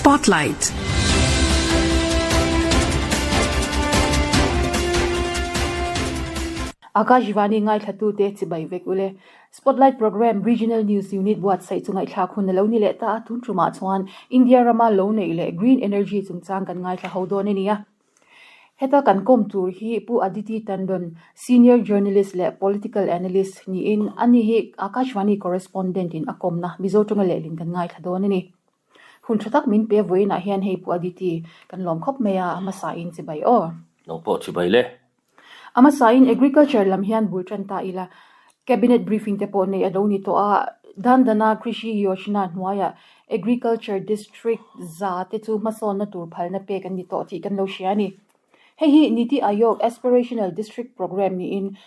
Spotlight. Akashvani ngaithlatute chibai vek ule. Spotlight Program Regional News Unit buatsaih chu ngaihthlak hun a lo ni leh ta a, tun tumah chuan India rama lo neih leh Green Energy chungchang kan ngaithla ho dawn a ni a. Heta kan kawm tur hi Pu Aditi Tandon, Senior Journalist leh Political Analyst niin ani hi Akashvani Correspondent in a kawmna Mizo tawnga lehlin kan ngaithla dawn a ni. Hun tha tak min pe vawiinah hian hei Pu Aditi kan lawm khawp mai a, a hmasain chibai aw. Nang pawh chibai le. A hmasain Agriculture lam hian bul tan ta ila, Cabinet briefing te pawh neih a lo ni tawh a, Dan Dana Krishi Yojana hnuaiah Agriculture District za te chu hmasawnna tur phalna pek an ni tawh tih kan lo hria a ni. Hei hi Niti Aayog Aspirational District Programme niin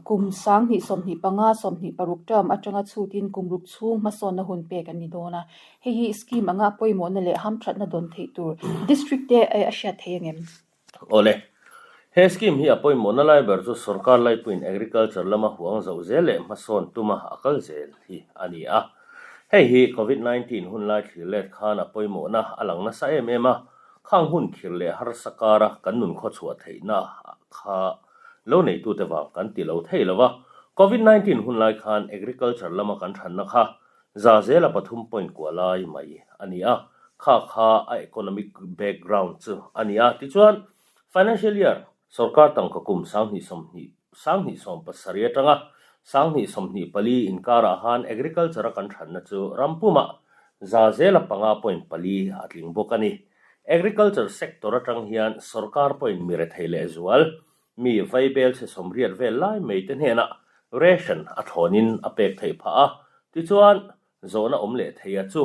kum 2025, 26 term atanga chhutin kum ruk chhung hmasawnna hun pek an ni dawn a. Hei hi scheme anga pawimawhna leh hamthatna dawn theih tur District te a hriat thei angem? Awle. He scheme hi a pawimawhna lai ber chu sorkar laipuiin agriculture lama huang zoh zel leh hmasawn tuma a kal zel hi a ni a. Hei hi Covid 19 hun lai thlir let khan a pawimawhna a lang nasa em em a, khang hun khir leh harsa kara kan nun khawchhuah theihna kha lo neitute vang kan ti lo thei lo va. Covid 19 hun lai khan agriculture lama kan thanna kha 100 pathum point kua lai mai a ni a, kha kha a economic background chu a ni a. Tichuan, financial year, sorkar tangka kum 2020, 2017 atanga 2024 inkarah han agriculture a kan thanna chu ram pumah 5% point pali a tling bawk a ni. Agriculture sector atang hian sorkar pawhin mi rethei lehzual Mi vaibel chhe 80 vel lai mai te hnenah ration a thlawnin a pek theih phah a, tichuan zawhna awm leh thei a chu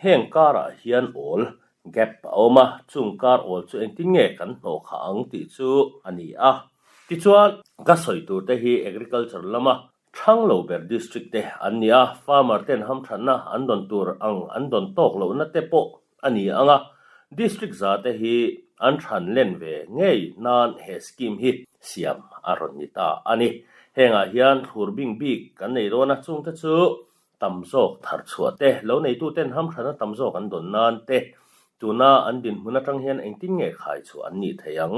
heng karah hian awl, gap, a awm a, chung kar awl chu engtin nge kan hnawh khah ang tih chu a ni a. Tichuan ka sawi tur te hi agriculture lama thlang lo ber district te an ni a, farmer ten hamthanna an dawn tur ang an dawn tawk lohna te pawh a ni ang a, District za te hi an thlan len ve ngei nan he scheme hi siam a rawn ni ta a ni. Hengah hian thlur bing bik kan nei dawn a, chungte chu tam zawk thar chhuah te, lo neituten hamthlana tam zawk an dawn nan te, tuna an dinhmun atang hian engtin nge khai chhuah an nih thei ang?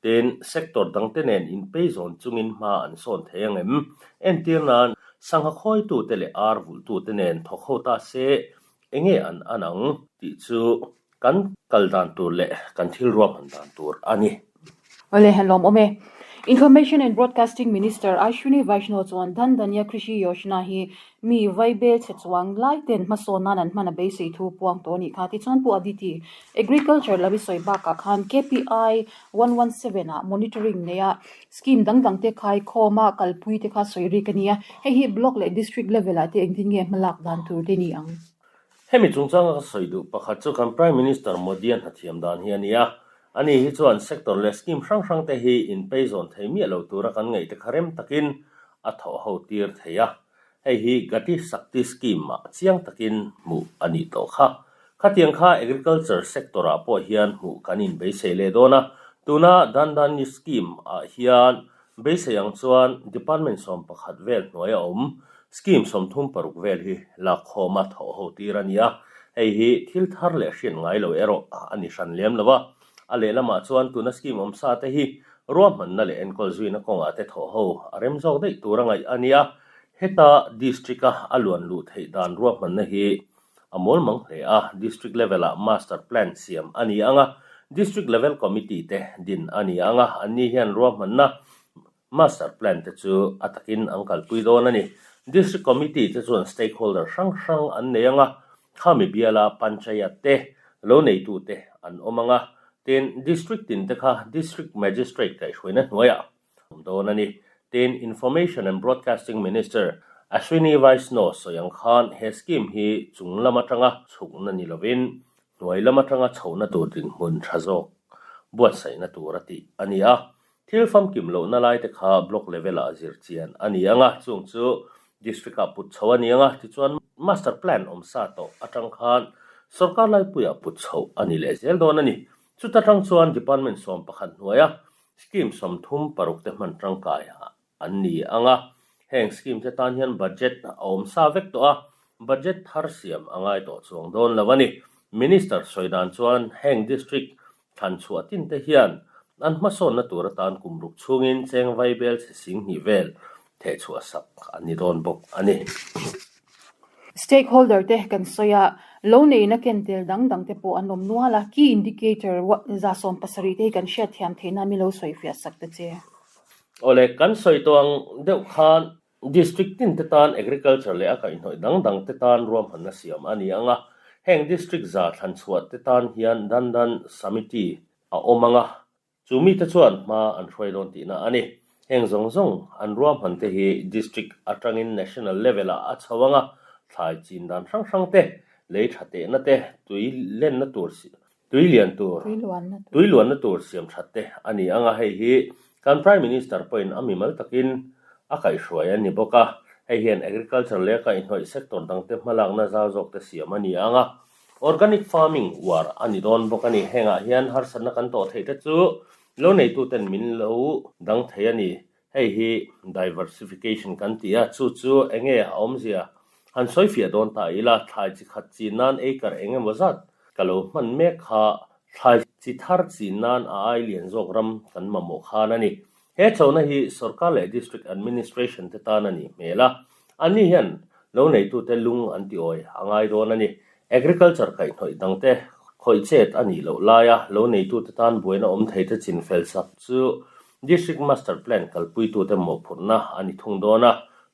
Tin, sector dangte nen inpeizawn chungin hma an sawn thei ang em? Entir nan, sangha khawitute leh ar vulhtute nen thawk ho ta se, Enge an an ang tih chu kan kal dan tur leh kan thil ruahman dan tur a ni. Awle, lawm awm e. Information and Broadcasting Minister Ashwini Vaishnaw chuan Dhan Dhanya Krishi Yojana hi mi vaibel chhe chuang lai ten hmasawn nan an hman a beisei thu puang tawh a nih kha. Tichuan Pu Aditi, Agriculture lam i sawi bakah khan KPI 117 ah monitoring neia scheme dang dang te khai khawma kalpui te kha sawi rik a ni a, hei hi block leh district level ah te engtin nge hmalak dan tur te ni ang? Hemi chungchanga ka sawi duh pakhat chu kan Prime Minister Modi-a hnathiam dan hi a ni a, ani hi chuan sector leh scheme hrang hrang te hi inpeizawn thei miah lo tura kan ngaih te kha rem takin a thawh ho tir thei a, Hei hi Gati Shakti Scheme ah chiang takin hmuh a nih tawh kha. Khatiang kha Agriculture sector ah pawh hian hmuh kan inbeisei leh dawn a, tuna Dhan Dhani Scheme ah hian beisei ang chuan Department 11 vel hnuai a awm Scheme 36 vel hi lakkhawm a thawh ho tir a ni a, hei hi thil thar leh hriat ngai lo erawh a ni hran lem lo a. A lehlamah chuan tuna scheme awm sa te hi ruahmanna leh enkawl zuina kawngah te thawh ho a rem zawk daih tur a ngaih a nia. Heta district a a luan luh theih dan ruahmanna hi a mawl mang hle a, district level ah master plan siam a ni ang a, district level committee te din a ni ang a, anni hian ruahmanna Master Plan te chu a takin an kalpui dawn a ni. District Committee te chuan stakeholder hrang hrang an nei ang a, khami biala Panchayat te, lo neitute an awm ang a, tin District tin te kha District Magistrate kaihhruaina hnuaiah awm dawn a ni. Tin, Information and Broadcasting Minister Ashwini Vaishnaw sawi ang khan he scheme hi chung lam atanga chhukna ni lovin hnuai lam atanga chhohna tur dinhmun tha zawk buatsaihna tur a tih a ni a. Thil famkim lohna lai te kha block level ah zir chian a ni ang a, chung chu district ah put chho a ni ang a, tichuan master plan awm sa tawh atang khan sorkar laipuiah put chhoh a ni leh zel dawn a ni. Chuta tang chuan department 11 hnuaia scheme 36 te hman tangkai an ni ang a, heng scheme te tan hian budget a awm sa vek tawh a, budget thar siam a ngai tawh chuang dawn lo a ni. Minister sawi dan chuan heng district thlan chhuah tin te hian an hmasawnna tur atan kum ruk chhungin cheng vaibel chhe sing hnih vel theh chhuah sak an ni dawn bawk a ni. Stakeholder te kan sawi a, lo neihna ken tel dang dang te pawh an awm nual a, key indicator 17 te hi kan hriat thiam theih nan min lo sawi fiah sak ta che. Awle, kan sawi tawh ang deuh khan District tin te tan Agriculture leh a kaihhnawih dang dang te tan ruahmanna siam a ni ang a, heng District za thlan chhuah te tan hian dan dan Samiti a awm ang a, chu mite chuan hma an hruai dawn tihna a ni. Heng zawng zawng an ruahman te hi District atangin National level ah a chho ang a, thlai chin dan hrang hrang te, lei tha tehna te, tui lenna tur Tui lian tur, tui luanna tur siam that te a ni ang a, hei hi kan Prime Minister pawhin a mimal takin a kaihhruai a ni bawk a, hei hian Agriculture leh kaihhnawih sector dangte hmalakna zau zawk te siam a ni ang a, Organic Farming uar a ni dawn bawk a ni. Hengah hian harsatna kan tawh theih te chu lo neituten min lo dang thei a ni. Hei hi diversification kan ti a, chu chu enge a awmzia han sawifiah dawn ta ila, thlai chi khat chin nan acre eng emaw zat ka lo hman mek kha thlai chi thar chin nan a ai lian zawk ram kan mamawh khan a ni. He chona hi sorkar leh district administration te tan a nih hmel a, anni hian lo neitute lung an ti awi a ngai dawn a ni. Agriculture kaihhnawih dangte khawih chet a nih loh laia lo neitute tan buaina awm theite chinfel sak chu District Master Plan kalpuitute mawhphurhna a ni thung dawn a,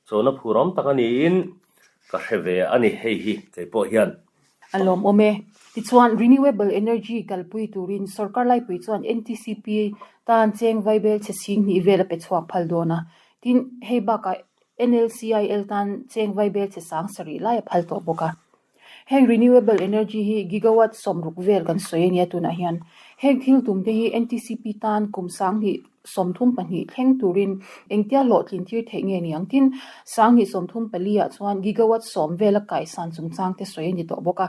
chona phurawm tak a niin ka hre ve a ni hei hi kei pawh hian. A lawmawm e. Tichuan, Renewable Energy kalpui turin sorkar laipui chuan NTCP tan cheng vaibel chhe chhing hnih vel a pe chhuak phal dawn a. Tin, hei bakah NLCIL tan cheng vaibel chhe sang sarih lai a phal tawh bawk a. Heng renewable energy hi gigawatt 60 vel kan sawi a nia tunah hian. Heng thil tum te hi NTCP tan kum 10 32 thleng turin engtia hlawhtlin tir theih nge ni ang tin 10 34 ah chuan gigawatt 10 vel a kaisan chungchang te sawi a ni tawh bawk a.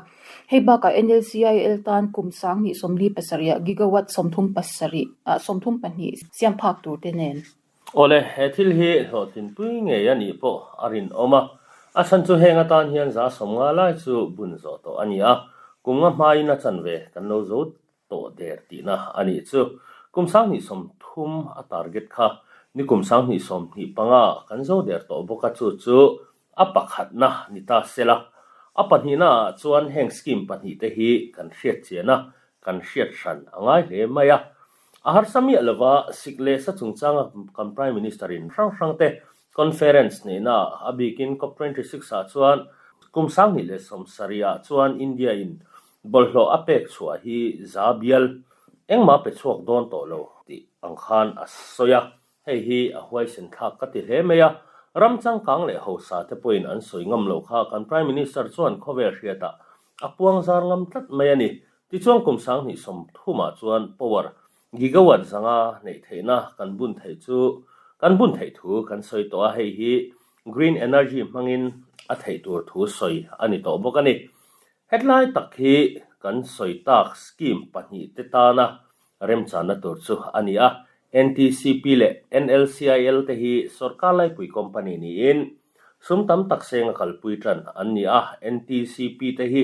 Hei bakah NLCIL tan kum 10 47 ah gigawatt 37 ah 32 siam phak tur te nen. Awle, he thil hi hlawhtlinpui ngei a nih pawh a rinawm a. A chhan chu heng atan hian 150 lai chu bun zawh tawh a ni a, kum nga hmain a chanve kan lo zo tawh der tihna a nih chu. Kum 2030 a target kha ni kum 2025 kan zo der tawh bawk a, chu chu a pakhatna ni ta sela. A pahnihna ah chuan heng scheme pahnihte hi kan hriat chian a, kan hriat hran a ngai hle mai a. A harsa miah lova sik leh sa chungchanga kan Prime Minister in hrang hrang te conference neihna ah a bikin cop 26 ah chuan kum 2070 ah chuan India in bawlhhlawh a pek chhuah hi za bial engmah pe chhuak dawn tawh lo tih ang khan a sawi a. Hei hi a huaisen thlak ka ti hle mai a, ram changkang leh hausa te pawhin an sawi ngam lo kha kan Prime Minister chuan khawvel hriatah a puang zar ngam tlat mai a ni. Tichuan kum 2030 ah chuan power gigawatt zanga neih theihna kan bun theih chu kan bun theih thu kan sawi tawh a, hei hi green energy hmangin a theih tur thu sawi a ni tawh bawk a ni. Hetlai tak hi kan sawi tak scheme pahnihte tana remchanna tur chu a ni a, NTCP leh NLCIL te hi sorkar laipui company niin sum tam tak senga kalpui tan an ni a, NTCP te hi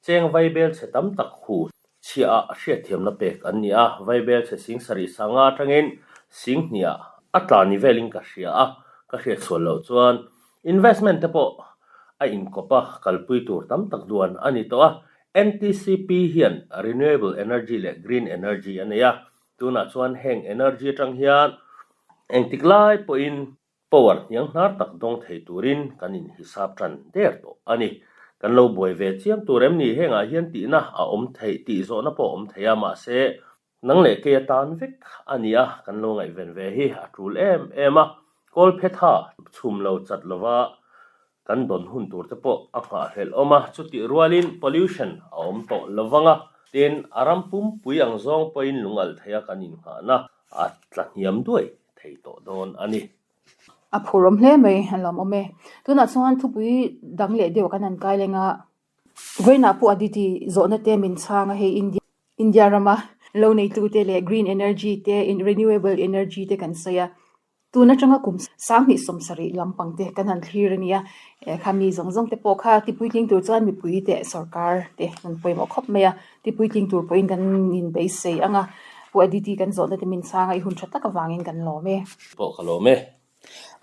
cheng vaibel chhe tam tak hu chhiah ah hriatthiamna pek an ni a, vaibel chhe sing sarih sanga atangin sing hniah a tla ni velin ka hria a, ka hriatchhuah loh chuan Investment te pawh a inkawp a, kalpui tur tam tak duan a ni tawh a. NTCP hian renewable energy leh green energy a nei a, tunah chuan heng energy atang hian engtik lai pawhin power hniang hnar tak dawng thei turin kan inhisap tan der tawh a ni. Kan lo buai ve chiam tur em ni? Hengah hian tihna a awm theih tih zawhna pawh a awm thei a, mahse Nang leh kei atan vek a ni a, kan lo ngaihven ve hi a tul em em a, Kawlphetha chhum lo chat lova kan dawn hun tur te pawh a nghahhlelh awm a, chutih rualin pollution a awm tawh lovang a, tin a ram pumpui ang zawng pawhin lungalh theia kan innghahna a tla hniam duai thei tawh dawn a ni. A phur awm hle mai, a lawmawm e. Tunah chuan thupui dang leh deuh kan han kai leng a. Vawiinah pawh Aditi zawhna te min chhang a, hei India India rama lo neitute leh green energy te renewable energy te kan sawi a. Tun atanga kum 2070 lampang te kan han thlir a nia. Kha mi zawng zawng te pawh kha tipuitling tur chuan mipui teh sorkar te an pawimawh khawp mai a. Tipuitling tur pawhin kan inbeisei ang a. Pu Aditi kan zawhna te min chhang a, i hun tha tak avangin kan lawm e. Pawh ka lawm e.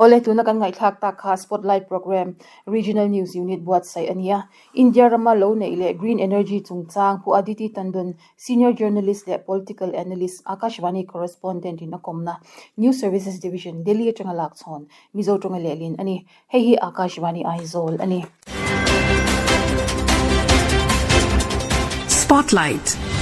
Awle, tuna kan ngaihthlak tak kha Spotlight Programme, Regional News Unit buatsaih a ni a. India rama lo neih leh Green Energy chungchang Pu Aditi Tandon, Senior Journalist leh Political Analyst, Akashvani Correspondent in a kawmna, News Services Division, Delhi atanga lak chhawn, Mizo tawnga lehlin a ni. Hei hi Akashvani Aizawl a ni. Spotlight.